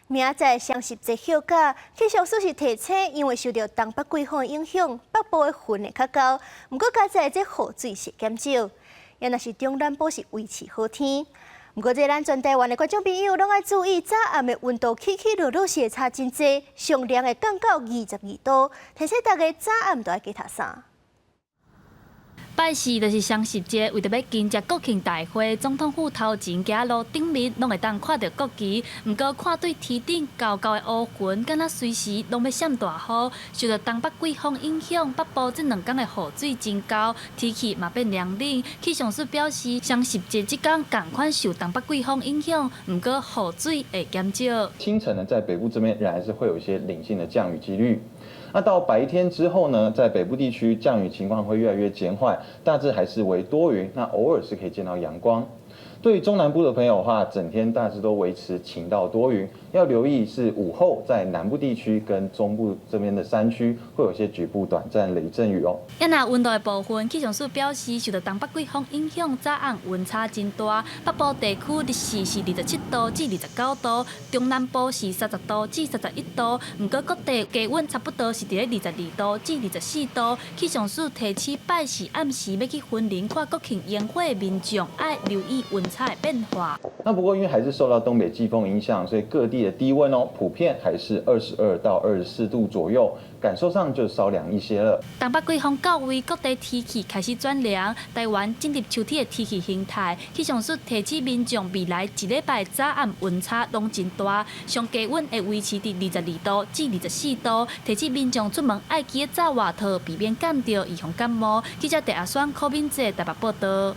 明仔載雙十節休假，氣象署是提醒，因為受著東北季風影響，北部的雲會較厚。毋過佳哉這雨水是減少，也若是中南部是維持好天。毋過這咱全台灣的觀眾朋友攏愛注意，早暗的溫度起起落落是會差真濟，上涼會降到22度，提醒大家早暗都愛加疊衫。拜四就是雙十節，為著欲迎接國慶大會，總統府頭前街路頂面攏會當看著國旗。毋過看對天頂厚厚的烏雲，敢若隨時攏欲閃大雨。受著東北季風影響，北部這兩工的雨水真厚，天氣嘛變涼冷。氣象署表示，雙十節這工仝款受東北季風影響，毋過雨水會減少。清晨呢，在北部這邊仍然是會有一些零星的降雨幾率。那到白天之後呢，在北部地區降雨情況會越來越減緩，大致還是為多雲，那偶爾是可以見到陽光。對於中南部的朋友的話，整天大致都維持晴到多雲，要留意是午後在南部地區跟中部這邊的山區會有些局部短暫雷陣雨哦。啊若溫度的部分，氣象署表示，受到東北季風影響，早暗溫差真大。北部地區日時是27度至29度，中南部是30度至31度。毋過各地低溫差不多是佇咧22度至24度。氣象署提醒拜四暗時欲去雲林看國慶煙火的民眾，愛留意溫差的變化。那不過因為還是受到東北季風影響，所以各地的低溫哦，普遍還是22到24度左右，感受上就稍涼一些了。東北季風到位，各地天氣開始轉涼，台灣進入秋天的天氣形態。氣象署提醒民眾，未來一禮拜早暗溫差攏真大，上低溫會維持佇22度至24度。提醒民眾出門愛記得罩外套，避免感著預防感冒。記者鄭阿雙、柯敏哲台北報道。